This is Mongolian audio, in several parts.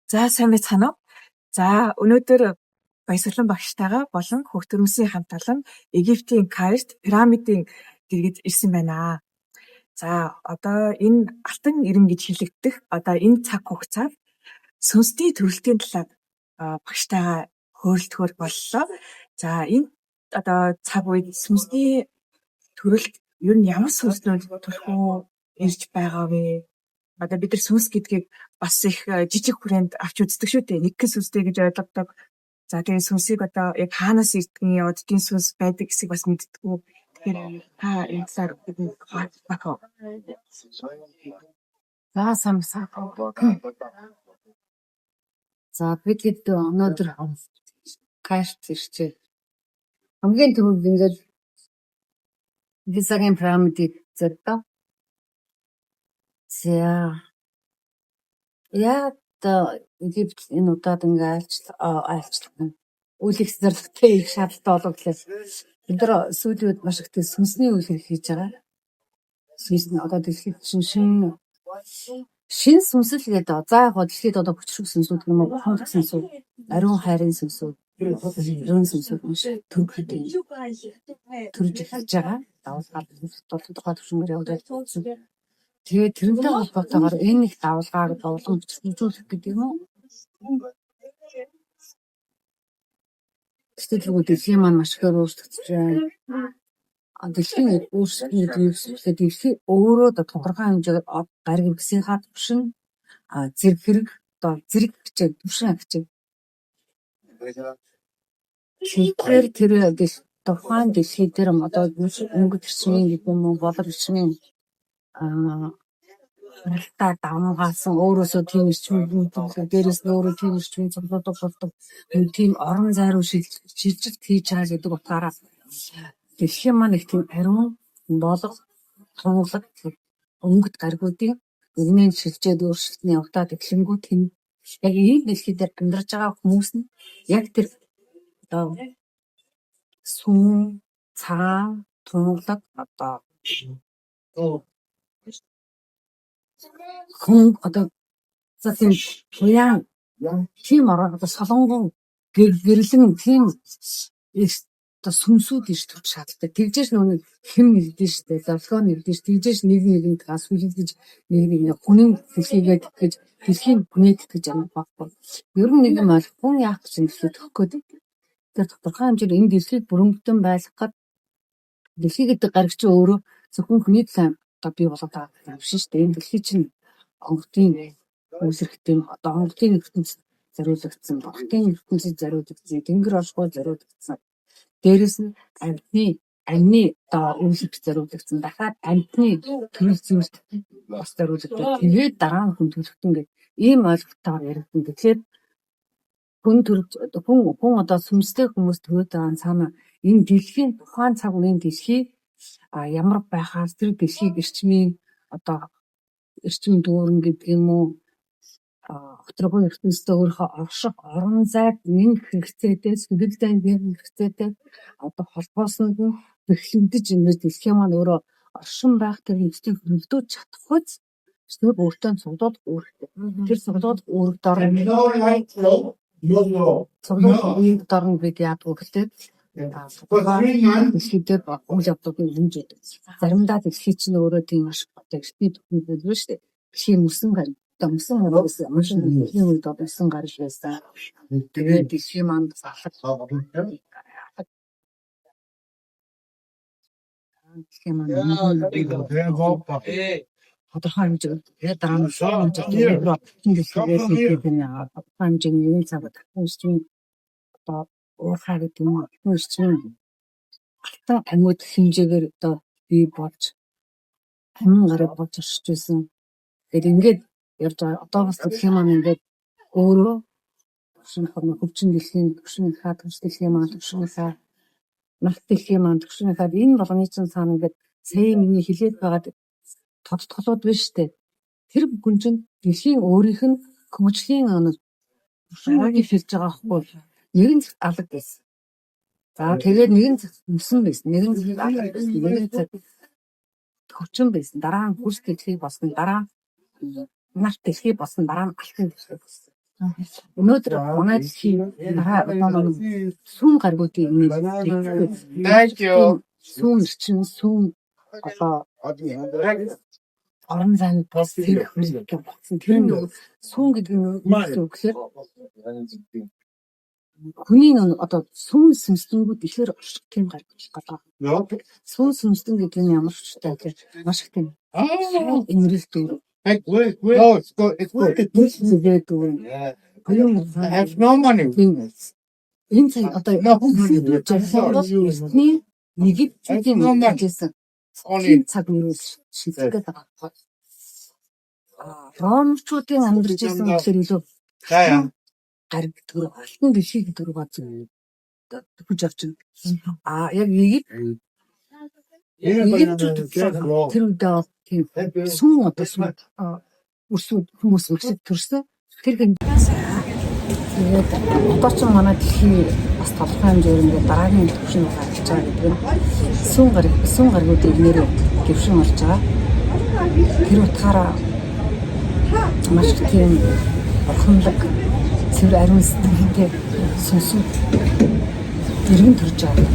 За, сайн байцгаана уу? За, өнөөдөр Баясгалан багштайгаа болон Хөгтөрмөсийн хамт олон Египтийн Каирт пирамидын дэргэд ирсэн байна. За, одоо энэ алтан эрен гэж хэлэгдэх одоо энэ цаг хугацаанд сүнсний төрөлтийн талаар багштайгаа хөөрөлдөхөөр боллоо. За, энэ одоо цаг үед сүнсний төрөлт ер нь ямар сүнснүүд түлхүү ирж байгаа вэ? Одоо бид нар сүнс гэдгийг бас их жижиг хүрээнд авч үздэг шүү дээ. Нэг сүнстэй гэж ойлгодог. За, тэгээ сүнсийг одоо яг хаанаас ирдгийг, оддын сүнс байдаг гэдгийг бас мэддэггүй. Тэгэхээр та энэ талаар бидэнд хуваалцах уу? За, сайн За, бид хэд өнөөдөр Каирт иржээ. Хамгийн түрүүнд ингээд Гизагийн пирамидыг үзээ. За, яагаад Египт энэ удаад ингээ айлчлах үйл их зорилготой их шаардлагатай болов гэхлээр бид нар сүүлийн үед маш их сүнсний үйл хэрэг хийж байгаа. Сүнсний одоо дэлхийд чинь шинэ сүнсэл гэдэг. За, яг дэлхийд одоо хүчрэх сүнсүүд юм уу, ухамсар сүнсүүд, ариун хайрын сүнсүүд, ариун сүнсүүд маш төрж эхэлж байгаа. Давалгаа тодорхой түвшингээр явагдаж. Тэгээд тэрнтэй холбоотойгоор энэ их давалгааг улам хүчрхэгжүүлэх гэдэг юм уу? Гэтэл тэргүй дэлхийн маань маш ихээр өөрчлөгдөж байна. Дэлхийн өөрчлөлт гэдэг нь юу гэсэн үг вэ? Дэлхий өөрөө тодорхой хэмжээгээр гариг эвгэсийнхаа түвшин зэрэг хэрэг одоо зэрэг хичээл түвшин хичээл. Тэгэхээр тэр тухайн дэлхий дээр одоо өнгөт эрчмийн гэдэг юм уу, болор эрчмийн харалтаа давамгайлсан өөрөөсөө тийм эрчмийг үүдүүлэх, дээрээс нь өөрөө тийм эрчмийн цуглуулга болдог тийм орон зай руу шилжилт хийж байгаа гэдэг утгаараа дэлхийн маань их тийм ариун болго тунгалаг өнгөт гаригуудын нэгнээ шилжээд өөрчлөлт нь явагдаад эхлэнгүүт яг ийм дэлхий дээр амьдарч байгаа хүмүүс нь яг тэр одоо сүүн, цагаан, тунгалаг одоо хүн одоо за тийм туяан тийм орон одоо солонгон гэрлэн тийм одоо сүнсүүд ирж төрөх шаардлагатай. Тэгжээж нөгөө хэм нэгдэн штэ, зовлогоо нэгдэн ш. Тэгжээж нэг нэгэнд гас хүлээлгэж нэг нэг хүнийн дэлхийгээ тэтгэж дэлхийн хүнээ тэтгэж амарх байхгүй. Ер нь нэг юм бол хүн яах гэж энэ дэлхийд төрөх гээд. Тэр тодорхой хэмжээнд энэ дэлхийг бүрэн бүтэн байлгах дэлхий гэдэг гариг чинь өөрөө зөвхөн хүний төлөө одоо бий болгоод байгаа юм биш шүү дээ. Энэ дэлхий чинь онгодын үүсрэхтэй одоо онгодын ертөнцид зориулагдсан, бурхны ертөнцид зориулагдсан, тэнгэр оршихуй зориулагдсан. Дээрээс нь амьтны одоо үүсрэх зориулагдсан. Дахиад амьтны төрөл зүйлд бас зориулагдсан. Тэгээд дараа нь хүн төрөлхтөн гэх ийм ойлголттойгоор яригдана. Тэгэхээр хүн төрж хүн одоо сүнстэй хүмүүс төрөөд байгаа цаана энэ дэлхийн тухайн цаг үеийн дэлхий ямар байхаас тэр дэлхийг эрчмийн одоо эрчим дүүрэн гэдэг юм уу, огторгуй ертөнцийн өөрийнхөө орших орон зайд нэн хэрэгцээтэй, сэргэлэн нэн хэрэгцээтэй одоо холбоосонд нь бэхлэгдэж ингэж дэлхийн маань өөрөө оршин байх тэр хэрэгцээг хөндлөж чадахгүй эсвэл өөртөө цуглуулах үүрэгтэй. Тэр цуглуулах үүрэг дор цуглуулах үүрэг дор нь бид яадаг вэ гэхлээр дэлхий дээр үйл явдлуудыг үнж өгдөг. Заримдаа дэлхий чинь өөрөө тийм маш одоо эртний төхөөрөмж байлгүй шүү дээ. Дэлхийн мөсөн гариг одоо мөсөн гариг гэсэн маш дэлхийн үед одоо мөсөн гариг байсан. Тэгээд дэлхийн маань бас алаг дэлхийн маань тодорхой хэмжээгээр тэгээд дараа нь хэмжээгээр дэлхийгээс тодорхой хэмжээний нэгэн цаг эрчмийн одоо уурхай гэдэг юм уу, эрчмийн алтан амьд хэмжээгээр одоо бий болж амин гараг болж оршиж байсан. Тэгээд ингээд явж байгаа. Одоо бас дэлхийн маань ингээд өөрөө хөвчин дэлхийн төвшин хаа, төвш дэлхийн маань төвшин хаа, нарт дэлхийн маань төвшин хаа энэ болгоны чинь цаана ингээд сая миний хэлээд байгаа тодтголууд биш үү? Тэр бүхэн чинь дэлхийн өөрийнх нь хөгжлийн төвшингийг хэлж байгаа байхгүй. Нэгэн цагт алаг байсан. За, тэгээд нэгэн цагт мөсөн байсан. Нэгэн цагт алаг байсан. Нэгэн цагт хөгжин байсан. Дараа нь хөрс дэлхий болсон. Дараа нь нарт дэлхий болсон. Дараа нь алтан дэлхий болсон. Өнөөдөр манай дэлхийн дараа одоо сүүн гаригуудын өмнө Thank you. Сүүн эрчин, сүүн одоо орон зайн бас тэр хөрөнгө болсон. Тэр нь сүүн гэдэг нь юу гэсэн үг гэхээр хүний одоо сүүн сүнслэнгүүд ихээр орших тийм гариг болоо. Сүүн сүнслэн гэдэг нь ямар ч учиртай гэхээр маш их тийм инрэл дүүр. No, it's good. It's good. Зүгээ дүүр. I have no money. Энэ цаг одоо эртний Египтийн байсан Only цаг нэрүүл шийдэх гээд байгаа байхгүй. Ромчуудын амьдарч ирсэн гэхээр илүү гариг төр алтан дэлхийг төр газар хүж авч байна. А яг Египт Египтүүд тэр үедээ тийм сүүн одоо сүүн өрсүүд хүмүүс маш их төрсөн. Тэр хэн тэгээд одоо ч манай дэлхий бас тодорхой хэмжээгээр ингээд дараагийн түвшин рүү гарч байгаа гэдэг нь сүүн гаригуудын ирнээр дэвшин орж байгаа. Тэр утгаараа маш их тийм бурханлаг цэвэр ариун сэтгэлтэй сүнсүүд эргэн төрж байгаа.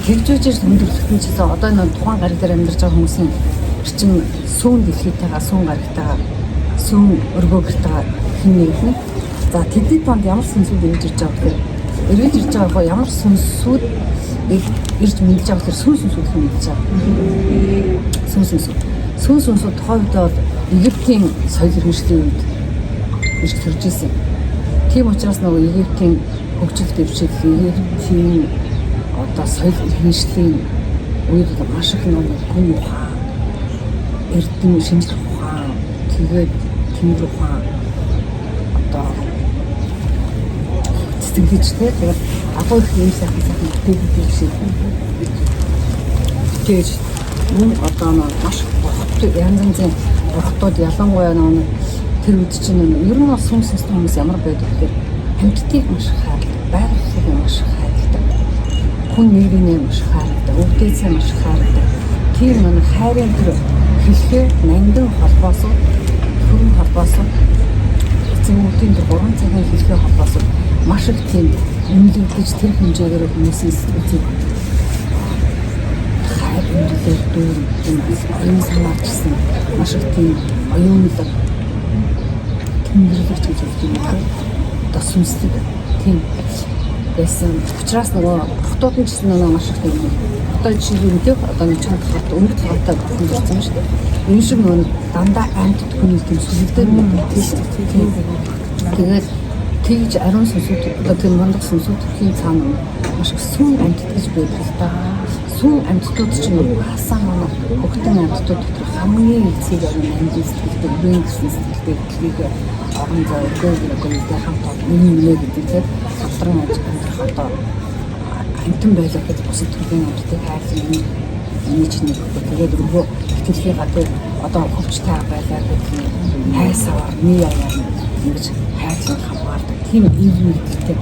Тэгжүүжээр өндөрлөхтөн ч гэсэн одоо энэ тухайн гариг дээр амьдарч байгаа хүмүүсийн эрчин сүүн дэлхийтэйгээ, сүүн гаригтайгаа, сүүн өргөөгөртэйгээ хэн нэгэн. За тэдний донд ямар сүнсүүд ирж ирж байгаа гэхээр эргэж ирж байгаа ямар сүнсүүд ирж мэдлж байгаа гэхээр сүүн сүнсүүд мэдж байгаа. Сүүн сүнсүүд. Сүүн сүнсүүд тухайн үед бол Египтийн соёл иргэншлийн үед ирж төрж исэн. Тийм учраас нөгөө Египтийн хөгжил дэвшил, Египтийн одоо соёл иргэншлийн үед маш их нөгөө гүн ухаан, эрдэм шинжлэх ухаан, тэгээд тэнгэр ухаан одоо цэцэглэж тэ тэгээд агуу их юм сайхан сайхан бүтээлүүд шиг бүтээж мөн одоо маш бурхт янз янзын бурхтууд ялангуяа нөгөө тэр үед чинь ер нь бол сүм сүнсний хүмүүс ямар байдаг гэхээр амьтдыг маш их хайрладаг, байгалийг маш их хайрладаг, хүн нийгмийг маш их хайрладаг, өвдөөсөө маш их хайрладаг. Тийм нэг хайрын тэр хэлхээ нандин холбоосоо хөрөн холбоосоо эцэг үүдийн тэр 3 цагийн хэлхээ холбоосоо маш их тийм үнэлэгдэж тэр хэмжээгээр хүмүүсийн сэтгэлийг хайр үнэлээр дүүр юм оюун санаарч ирсэн маш их тийм оюунлаг тэнгэрлэгч гэж хэлдэг юм байна. Одоо сүнслэг тийм байсан. Учраас нөгөө хотууд нь ч гэсэн нөгөө маш их тийм одоо жишээлбэл мэдэх одоо нэг чанар хот өнгөт хоттой бурхан ирсэн шүү дээ. Энэ шиг нөгөө дандаа амьтд хүний тийм сүлдээ байдаг шүү дээ. Тэгээд тэгж ариун сүнсүүд одоо тэр мундаг сүнсүүд төрхийн цаана маш их сүүн амьтд гэж байдаг л да. Сүүн амьтдууд чинь хасаа манай хөгтөн амьтдууд дотор хамгийн эцэг ариун нандин сэтгэлтэй өрийн гэсэн сэтгэлтэй дэлхийг орон зай өргөө гэрээ хамт олон нэмээ гэдэг тийм хамтран амьдрах одоо амьтан байлаа гэхэд бусад төрлийн амьтдыг хайрлан энэ чинь нэг тэгээд өргөө дэлхийг гадаг одоо хөвчтэй байлаа гэдэг нь хайсавар нэг аяар ингэж хайрлан хамаардаг тийм ив нэгдэлтэй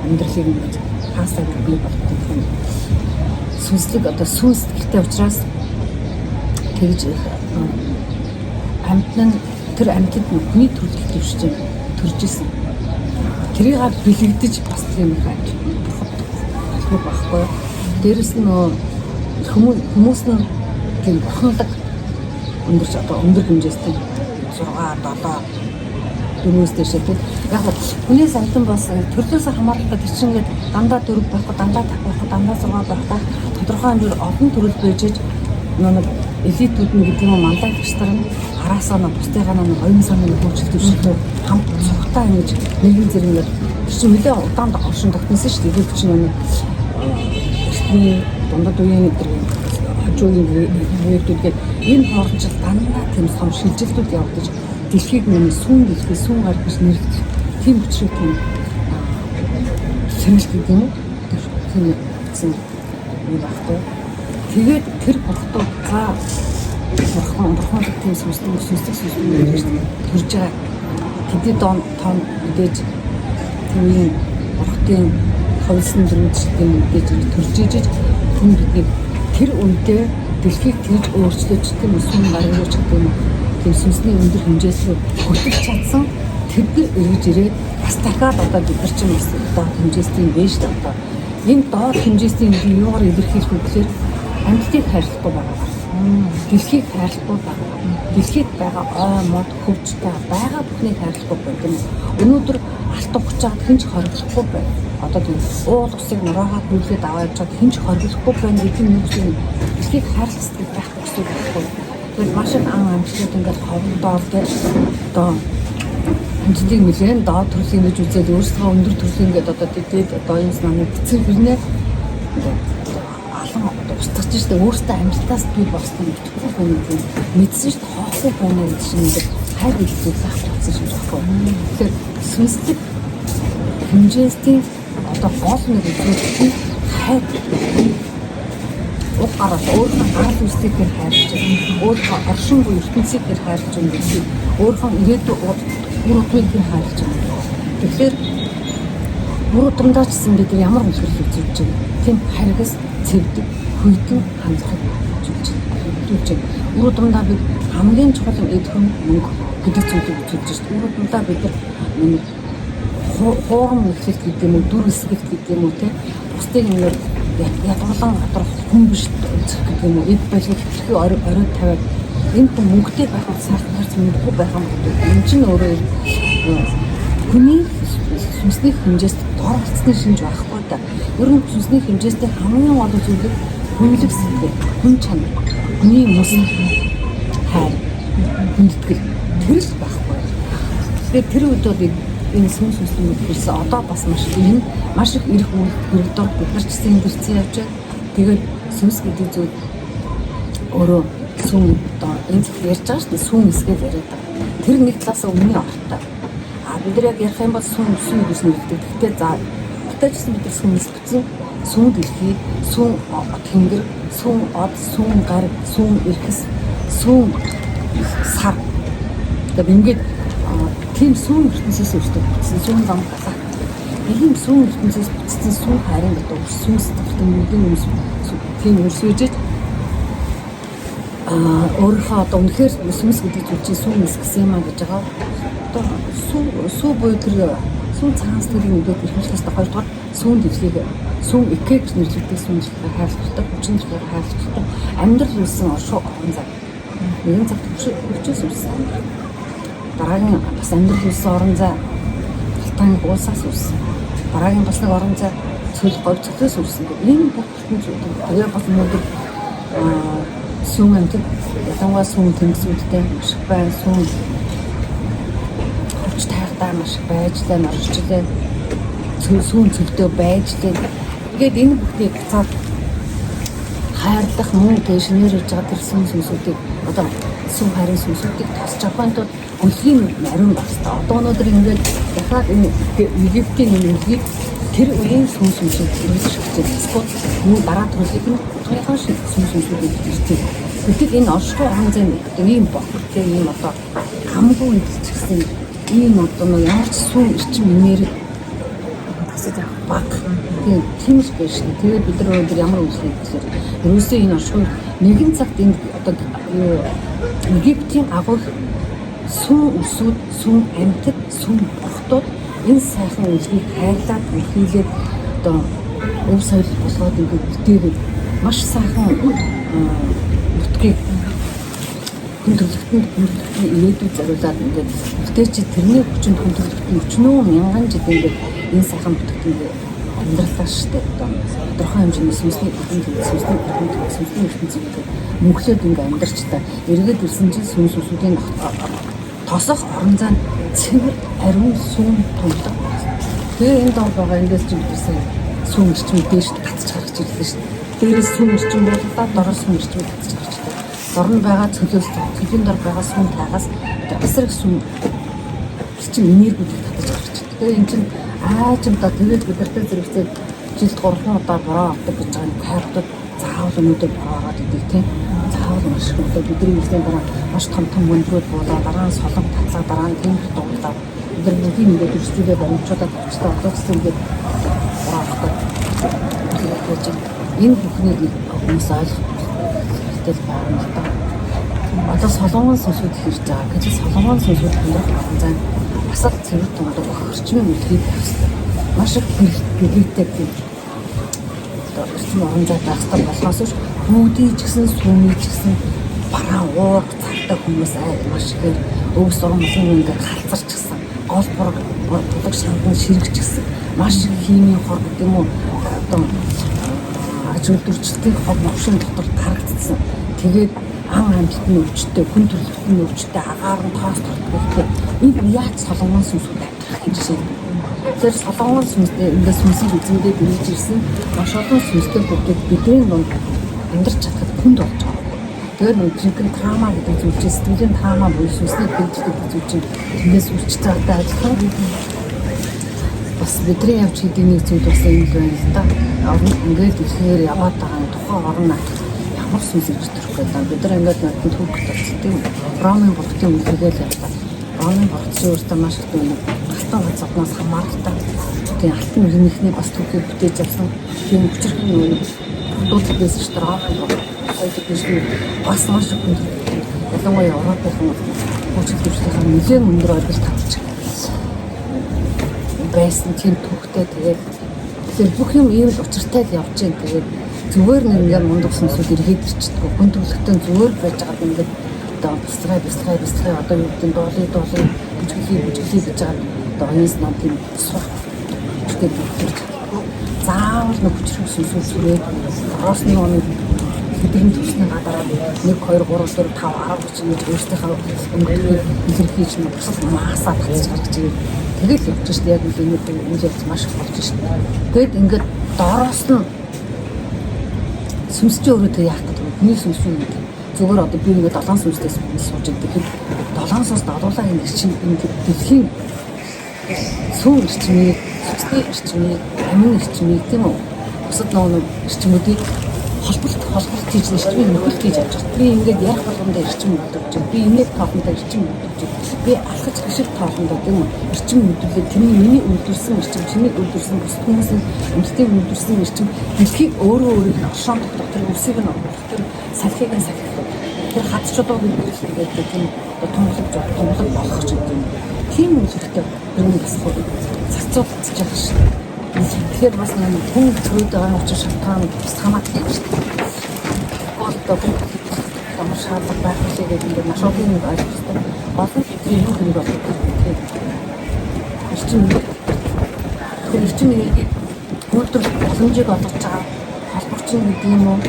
амьдралыг ингэж хаасаа бий болгодог юм. Сүнслэг одоо сүүн сэтгэлтэй учраас тэгж амьтан тэр амьтад нь хүний төрөлд дэвшиж төрж исэн. Тэрийг бэлэгдэж бас тийм их амьт болохгүй байхгүй. Дээрэс нь хүмүүс нь тийм бурханлаг өндөрч одоо өндөр хэмжээстэй 6 7 4-өөс дээшээ тийм яг хүнээс амьтан бас төрлөөс хамааралтай тэр чинь ингээд дандаа 4 байхгүй, дандаа 5 байхгүй, дандаа 6 байхгүй тодорхой хэмжээгээр олон төрөл байж нэг элитүүд нь гэдэг юм мандагч нар нь араасаа нь бусдыгаа нь оюун санааны хөгжил дэвшилтээр хамт цугтаа ингэж нэгэн зэрэг ингээд тэр чинь нэлээ удаан оршин тогтносон шүү дээ. Египт чинь нэг эртний дундад үеийн хожуу үеийн үеүүдгээд энэ хооронд ч дандаа тийм том шилжилтүүд явагдаж дэлхийг нэг сүүн дэлхий сүүн гар гэж нэрлэдэг. Тийм учрыг тийм сэргэлт гэдэг юм уу? Тийм юм баггүй. Тэгээд тэр бурхтууд за бурхан тийм сүнслэг сүнслэг сүнслэг төрж байгаа. Тэдний дон том мэдээж тийм бурхтын ховлсон дөрвөлжлөлийн мэдээж төрж ижиж хүн биднийг тэр үедээ дэлхийг тэгж өөрчлөж тийм сүүн гаргаж гэдэг юм тийм сүнсний өндөр хэмжээс рүү хөтөлж чадсан. Тэд нар эргэж ирээд бас дахиад одоо бид нар чинь бас доод хэмжээстийн байж л одоо энэ доод хэмжээстийн юм юугаар илэрхийлэх вэ гэхээр амьтдыг хайрлахгүй байгаа. Дэлхийг хайрлахгүй байгаа. Дэлхийд байгаа ой мод хөвчтэй байгаа бүхнийг хайрлахгүй байна, тийм үү? Өнөөдөр алт угчаад хэн ч хориглохгүй байна. Одоо тийм уул усыг нураагаад нүлгээд аваад чад хэн ч хориглохгүй байна гэдэг нь юу гэсэн дэлхийг хайрлах сэтгэл байхгүй гэсэн үг байхгүй. Тэгэхээр маш их ан амьтдууд ингээд ховдоор тийм одоо амьтдыг нэлээд доод төрлийн гэж үзээд өөрсдөө өндөр төрлийн гэдэг одоо тэдэд одоо энэ намыг эцэг хэрнээ ингээд алан одоо устгаж штэ өөртөө амьтдаас бий болсон итгэхгүй байна гэдэг мэдсэн штэ хоохгүй байна гэдэг чинь ингээд хайр гэдэг зүйл байхгүй болсон юм байхгүй. Тэгэхээр сүнслэг хэмжээстийн одоо гол нэг үзүүлэлт нь хайр. Уг гарал өөрийнхөө гарал үүслийг тэр хайрлаж байна. Өөрийнхөө оршин буй ертөнцийг тэр хайрлаж байна гэдгийг өөрийнхөө ирээдүйн үр удмыг тэр хайрлаж байна. Тэгэхээр үр удамдаа ч гэсэн бид нар ямар үлгэрэл үзүүлж байна? Тийм харгас, цэвдэг, хүйтэн хандлагыг үзүүлж байна. Үзүүлж байна. Үр удамдаа бид хамгийн чухал юм эд хүн мөнгө гэдэг зүйлийг үзүүлж байна. Үр удамдаа бид нар нэг хуурам эхлэлт гэдэг юм уу, дүр эсгэлт гэдэг юм уу те бусдыг ингээд ядуурлан гадар хүн биш үзэх гэдэг юм уу, эд баялаг хэтэрхий орой тавиад энэ хүн мөнгөтэй байх бол сайхан харц мөнгөгүй байх юм гэдэг. Энэ чинь өөрөө хүний сүнсний хэмжээст дор алдсны шинж байхгүй да. Ер нь сүнсний хэмжээстэй хамгийн гол зүйлийг хүнлэг сэтгэл, хүн чанар, хүний мэс хайр, хүндэтгэл тэр л байхгүй. Тэгэхээр тэр үед бол энэ сүн сүнслэг ирсэн. Одоо бас маш энэ маш их эрх хэрэгдор бид нар ч гэсэн энд ирсэн явж байна. Тэгээд сүнс гэдэг зүйл өөрөө сүн одоо энэ зүйл ярьж байгаа шүү дээ. Сүн эсгээд яриад байгаа. Тэр нэг талаас өмнө ортой. А бид нар яг ярих юм бол сүн сүн гэж нэрлэдэг. Гэхдээ за ортой ч гэсэн бид нар сүн эс бүтсэн. Сүн дэлхий, сүн тэнгэр, сүн од, сүн гар, сүн эрхэс, сүн сар. Тэгээд ингээд тийм сүүн ертөнцөөс өртөг бүтсэн сүүн зам галаа. ийм сүүн ертөнцөөс бүтсэн сүүн хайрын одоо сүүн сэтгэлтэй нүдэн өмс тийм өрсөжөж өөрийнхөө одоо үнэхээр сүнс гэдэг зүйл чинь сүүн эс гэсэн юм а гэж байгаа. Одоо сүү буюу тэр сүүн цагаан сэтгэлийн нүдэд эрхэмлэх ёстой. Хоёрдугаар сүүн дэвлийг сүүн экэ гэж нэрлэгдэх сүүн дэвлэгийг хайрлах, хүчин зэрэг хайрлах, амьдрал үүссэн оршуу орон зай. Нэгэн цагт хөвчөөс үүссэн амьдрал. Дараагийн бас амьдрал үүссэн орон зай Алтан уулсаас үүссэн. Дараагийн бас нэг орон зай цөл говь цөлөөс үүссэн. Энэ бүх ертөнцүүд тэгээ бас өнөөдөр сүүн амьтад ялангуяа сүүн тэнгисүүдтэй маш их байна. Сүүн хөвч тайгадаа маш их байж лээ, норжлээ. Сүүн цөлдөө байж лээ. Тэгээд энэ бүхнийг буцаад хайрлах мөн тэгээ шинээр ирж байгаа тэр сүүн сүнсүүдийг одоо сүүн хайрын сүнсүүдийг тосч авахын тулд өлгийн ариун байх хэрэгтэй. Одоо өнөөдөр ингээд дахиад энэ Египтийн энэ өлгийг тэр үеийн сүүн сүнсүүд эргэж гэж байна. Мөн дараа төрөлийг нь утгынхаа шиг сүүн сүнсүүд ирж байна. Гэтэл энэ оршихуй орон зай одоо ийм бохиртэй ийм одоо хамгүй эдэлчихсэн ийм одоо нэг ямар ч сүүн эрчим энерги тасаж авах баг. Тийм л байж шин. Тэгээд бид нар өнөөдөр ямар үйлсийг гэхээр ерөөсөө энэ оршихуй нэгэн цагт энэ одоо юу Египтийн агуй сүүн өсүүд, сүүн амьтад, сүүн бурхтууд энэ сайхан үлгийг хайрлаад илэрхийлээд одоо өв соёл болгоод ингээд бүтээгээд маш сайхан нутгийг хүн төрөлхтөнд ирээдүйд зориулаад ингээд бүтээч тэрний хүчинд хүн төрөлхтөн өчнөө мянган жил ингээд энэ сайхан нутагт ингээд амьдралаа штэ одоо тодорхой хэмжээний сүнсний эрхэм сүнсний эрхэм сүнсний ертөнцийг ингээд мөнхлөөд ингээд амьдарч та эргээд ирсэн чинь сүнс сүнсүүдийн тосох орон зай нь цэвэр ариун сүүн тундаг. Тэгээ энэ доор байгаа эндээс чинь бид сая сүүн эрчим дээш татж гаргаж ирлээ шүү дээ. Дээрээс сүүн эрчим боллоо, дороос сүүн эрчим татж гарч ирлээ. Дор нь байгаа цөлөөс цөлийн дор байгаа сүүн таагаас асар их сүүн эрчим энергиудыг татаж гарч ирлээ. Тэгээ энэ чинь аажимдаа тэгээд бид нартай зэрэгцээд жилд 3 удаа бороо авдаг гэж байгаа кайртууд заавал өнөөдөр бороо ороод идэг тийм. Заавал маш их одоо бидний ирсний дараа маш том том өндрүүд буулаа, дараа нь солон татлаа, дараа нь тэнгэр дурлаа. Бид нар бүгдийг ингээд өрсөлдөөлөө баримтжуулаад авчлаа. Одоо ч ингээд бороо орохгүй тэгээд энэ бүхнийг хүмүүс ойлгох хэрэгтэй байна л да. Одоо солонгон сүнсүүд ирж байгаа. Гэтэл солонгон сүнсүүд амьдрах орон зай Бас л цэвэр тундаг эрчмийн үлгийг байх хэрэгтэй. Маш их гэрэлтэй тийм одоо эрчим оромжоо байх хэрэгтэй болохоос биш бүгдийг ч гэсэн сүмийг ч гэсэн бараа уур цартай хүмүүс маш ихээр өвс урам болон ингээд халзарч гисэн гол бург булаг шандан ширэгч гисэн маш их химийн хор гэдэг юм уу одоо аж үйлдвэрчлэлтийн хог новшин дотор тарагдсан. Тэгээд ан амьтад нь өвчтөй, хүн төрөлхтөн нь өвчтөй, агаар нь тоос тордгоо. Энэ яаж солонгон сүнсүүд амьдрах юм жишээ. Тэгэхээр солонгон сүнстэй ингээд сүнсийг эзэмдээ бэлж ирсэн маш олон сүнстэй хүүхдүүд бидний дунд амьдрч чадхад хүнд болж байгаа. Тэгээд нэг жинхэнэ трама гэдэг зүйл чинь сэтгэлийн трама буюу сүнсний бэлж гэдэг зүйл чинь тэндээс үрчиж байгаатай адилхан. Бас бидний явж хийдэг нэг зүйл бас юм л байна л да. Орон ингээд ихээр яваад байгаа нь тухайн орон нутагт ямар сүнс ирж төрөх гэдэг. Бид нар ингээд надад түүхт болсон тийм. Ромын бурхтын үлгэгээл явлаа. Ромын бурхт чинь өөртөө маш их нэг алтан газарнаас хамааралтай. Тийм алтан үлгийнхний бас түүхийг бүтээж авсан. Тийм хүчрхэн нэг дуудлаас шүү дээ. Ромын бурхт хоёр дэвшний бас маш их хүнд. Ялангуяа Европын хөгжил дэвшлийнхаа нэлээд өндөр ойлголт авч байсан тийм түүхтэй. Тэгээд тэгэхээр бүх юм ийм л учиртай л явж байна. Тэгээд зүгээр нэг ингээд мундаг сүнсүүд эргээд ирчихдэг. Хүн төрөлхтөн зүгээр байж байгаад ингээд одоо бяцлагай бяцлагай бяцлагай одоо юу гэдэг нь дуулын дуулын бүжиглэе бүжиглэе гэж байгаа одоо оюун санаа тийм сух хүчтэй төрж чадахгүй. Заавал нэг хүчрэх сүнсүүд сүрээд роосны оны хэдэрэн төрсний гадараа 1 2 3 4 5 10 гэж ингэж өөрсдийнхөө өнгөтгийг илэрхийлж нь бусад маасаа татж гаргаж ирээд тэгэл явж шít. Яг үл энэ үйл явц маш их болж шít. Тэгэд ингээд доороос нь сүнс чи өөрөө тэг яах гэдэг вэ? Хүний сүнс үү гэдэг. Зүгээр одоо би ингээд долоон сүнстэй сууж идэг. Тэгэхээр долоон сүнс долуулаа энэ эрчим энэ дэлхийн сүүн эрчмийг, сүнсний эрчмийг, амин эрчмийг тийм үү? Бусад нөгөө эрчмүүдийг холболт хийж эрчмийг нөхөлт хийж авч байгаа. Би ингээд ярих болгондоо эрчим өгдөг чинь. Би инээд тоохондоо эрчим өгдөг чинь. Би алхаж гიშг тоохондоо тийм үү? Эрчим өгдөглөө. Тэрний миний үйлдвэрсэн эрчим, чиний үйлдвэрсэн бусад хүмүүсийн өмсдгийг үйлдвэрсэн эрчим дэлхийг өөрөө өөрийг нь оршоон тогтоох тэр өвсийг нь оруулах тэр салхийг нь салхих. Тэр хад чулууг нь гэдэг тийм одоо тунгалаг тунгалаг болгох ч гэдэг юм. Тийм үйлдвэртэй ер нь бас зарцуулж байгаа шин. Тэгэхээр бас нэг хүн төрөөд байгаа учраас шалтгаан бас хамаатай юм шүү дээ. Гол одоо хүн ямар шаардлага байх вэ гэдэг ингээд маш олон юм ойлгох хэрэгтэй. Гол нь бидний юу хэрэг болдог гэдэг. Эрчим тэр эрчим энергийг үйлдвэрлэх боломжийг олгож байгаа холбогч нь гэдэг юм уу?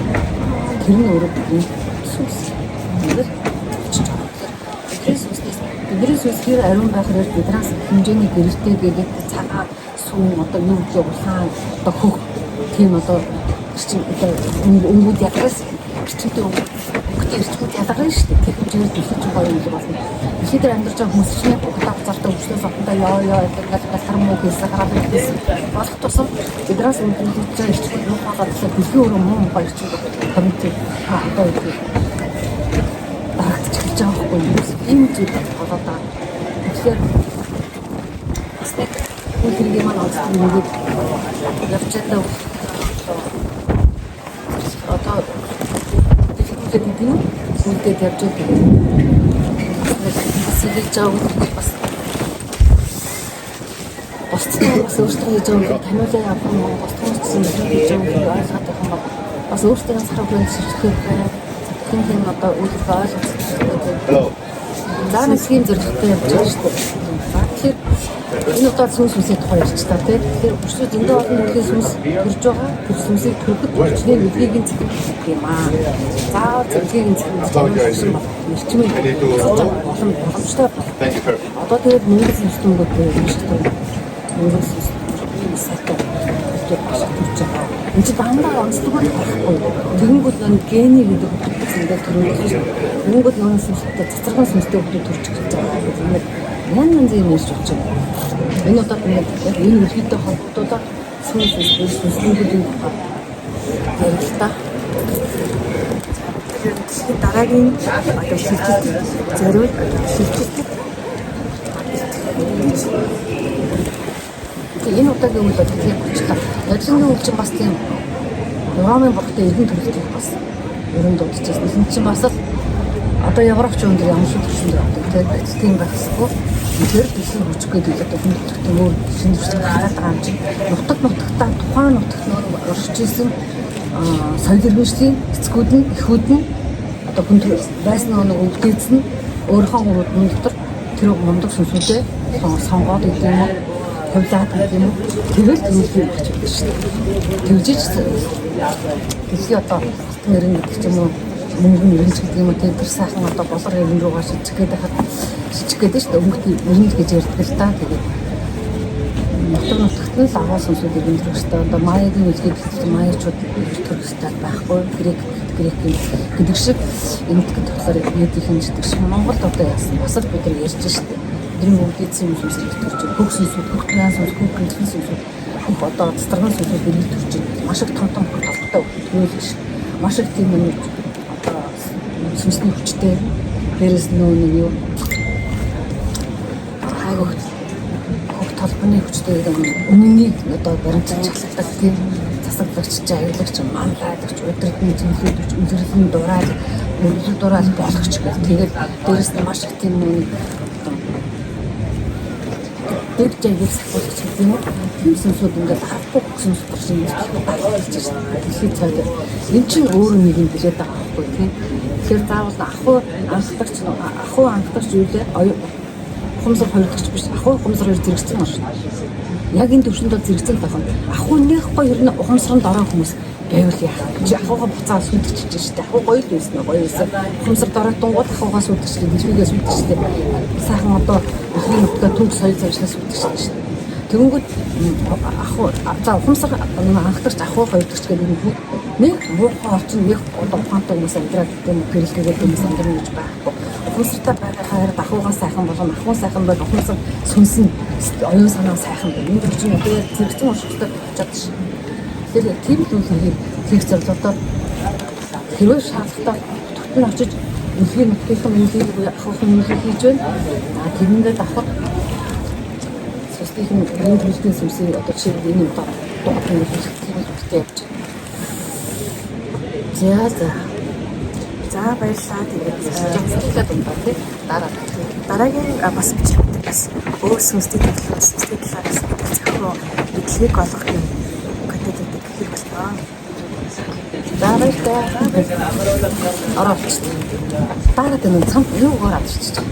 Тэр нь өөрөө бидний сүнс. Тэгэхээр очиж байгаа. Бидний сүнснээс бидний сүнс хэр ариун байх хэрэг биднээс хэмжээний гэрэлтэй гэдэг цагаан сүүн одоо юу гэдэг улаан одоо хөх тийм одоо эрчим одоо өнгүүд ялгаас эрчимтэй өнгөтэй эрчмүүд ялгарна шүү дээ. Тэр хэмжээгээр дэлхийд чинь гоё юм болно. Дэлхий дээр амьдарч байгаа хүмүүс чинь угтаа хуцаартай өвчлөөс отондоо ёо ёо гэдэг галтар муу хийсэн хараад хийсэн. Болох тусам биднээс өнгөлөж байгаа эрчмүүд муу болоод тэгэхээр дэлхийн өөрөө муу муу эрчим коммент одоо юу дарагдчих гэж байгаа байхгүй юу? Ийм зүйл болоод байгаа. Тэгэхээр бас нэг үйл хэргийн маань онцлог нэгэд явж чадаа одоо дэлгүүрээд гэдэг юм сүлдээд явж байгаа. Бас хийж байгаа үйл бас бусдтай бас өөртөө хийж байгаа үйл таниулаа явах юм бол бусдын хийж байгаа үйл ойлгоод байх юм бол бас өөртөө сараг хүн шийдэх хэн хэн одоо үйл ойлгох хэрэгтэй. За нэг тийм зорилготой явж байгаа шүү дээ. За тэгэхээр энэ удаад сүнс сүнсийн тухай ярьж та тий. Тэгэхээр өчигдөр зөндөө олон төрлийн сүнс төрж байгаа. Тэр сүнсийг төрөхөд хүчний нэггийг нь зэхэх юм аа. Заавал зэвлэгийг нь зэхэх эрчмийн болон боломжтой. Одоо тэгээд мөнгө сүнстэнгүүд юм шиг дээ. Мөнгө сүнс ийм сайтай төрж байгаа. Энд чинь дандаа онцлог байхгүй. Тэгэнгүүт нөө гений гэдэг хүмүүс ингээд төрөөд шүү дээ. Тэгэнгүүт нөө сүнстэй цацраган сүнстэй хүмүүс төрж эхэлж байгаа. Ингээд янз янзын юм ярьж болж байна. Энэ удаад ингээд яг энэ үлгийтэй холбогдуулаад сүнс сүнс сүнслэнгүүдийн тухай ярилтаа. Тэгэхээр дараагийн одоо шилжилт зориуд одоо шилжилтэд Тэгээ энэ удаагийн үйл бол тийм болчлоо. Нодлонгийн үйл чинь бас тийм Ромын бурхтай эргэн төрөлтийг бас ерөн дуудчихсан. Энэ чинь бас л одоо Европч өндөр ямар шиг төрсөн дээр одоо тийм тийм байх ёсгүй. Тэр дэлхийн хүч гэдэг одоо хүн төрөлхтөн өөр шинэ төрөлхтөн гараад байгаа юм чинь нутаг нутагтаа тухайн нутагт нөр оршиж исэн соёл иргэншлийн эцгүүд нь эхүүд нь одоо хүн байсан нэг өвдөөц нь өөрийнхөө гурван дотор тэр мундаг сүнсүүдээ сонгоод гэдэг юм уу, хувлаад гэдэг юм уу, тэгэл зүйлийг авч байдаг шүү дээ. Тэгжиж дэлхий одоо алтан эрен гэдэг ч юм уу, мөнгөн эренж гэдэг юм уу, тэр сайхан одоо болор эрен рүүгээ шилжих гээд байхад шилжих гээд шүү дээ. Өнгөт эренж гэж ярьдаг л та. Тэгээд нутаг нутагт нь л агуу сүнсүүд иргэн төрөх ёстой. Одоо маягийн үлгээд маячууд төрөх ёстой байхгүй. Грек грекийн гэдэг шиг энэтхэг болохоор нийтийнхэн гэдэг шиг Монголд одоо яасан бас л бид нар ярьж штэ. Бидний бүгд эзэн сүнс ирэх төрж хөх сүнсүүд, хөх туяан сүнс, хөх гэрэлхэн сүнсүүд, хөх одоо цэцэргэн сүнсүүд ирэх төрж маш их том том хөх толготой хөл биш. Маш их тийм нэг одоо сүнсний хүчтэй дээрээс нөө нэг юу айгуу хөх толбоны хүчтэй үнэнийг одоо баримтчилж чаддаг тийм засаглагч, аялагч, манлайлагч, удирдан зөвлөдөж, үлрэлэн дураал, өргөл дураал болгоч гэх. Тэгээд дээрэс нь маш их тийм нэг одоо дэг жагийг сахиулагч гэдэг юм уу? Тийм сүнсүүд ингээд харахгүй сүнс гарч ирж байна. Дэлхийд цаад. Энд чинь өөр нэг юм билээд байгаа байхгүй тийм. Тэгэхээр заавал ахуй анхдагч ахуй анхдагч юу лээ? Ухамсар хоёрдогч биш. Ахуй ухамсар хоёр зэрэгцэн оршин. Яг энэ төвшөнд бол зэрэгцэн байгаа юм. Ахуй нэх гоё ер нь ухамсаранд ороо хүмүүс байвал яах вэ? Чи ахуйгаа буцаа сүдчихэж штэ. Ахуй гоё л байсан гоё байсан. Ухамсар доройтонгууд ахуйгаа сүдчихлээ, дэлхийгээ сүдчихлээ. Сайхан одоо дэлхийн нутгаа түнх соёл заншлаа сүдчихлээ штэ. Тэгэнгүүт ахуй за ухамсар анхдагч ахуй хоёрдогч гэдэг юм бүгд нэг муухай орчин нэг одоо ухаантай хүмүүс амьдраад гэдэг юм гэрэлгээгээд хүмүүс амьдрна гэж байхгүй. Ухамсартай байгаа хараад ахуйгаа сайхан болгоно, ахуй сайхан бол ухамсар сүнс нь оюун санаа сайхан байна. Энэ чинь одоо зэрэгцэн оршихтой чадчих. Тэгэхээр тийм л үйл хийх зорилгоор хэрвээ шаардлагатай нутагт нь очиж үлгийн нутгийнхын үнэлгийг буюу ахуйхын үнэлгийг хийж байна. А тэрнээ давхар сүнслийнхэн энэ төрөлхийн сүнсийг одоо жишээлбэл энэ удаа дууд нь тийм л үгтэй явж байна. За за. За баярлалаа. Тэгээд Жансарлаад юм ба тий. Дараа дараагийн бас бичлэгүүд бас өөр сүнсний төлөв, сүнсний талаар бас зохион мэдлэгийг олгох юм контентуудыг хийх болно. За баярлалаа. Ороо. Дараа тань цамц юугаар авчирчих.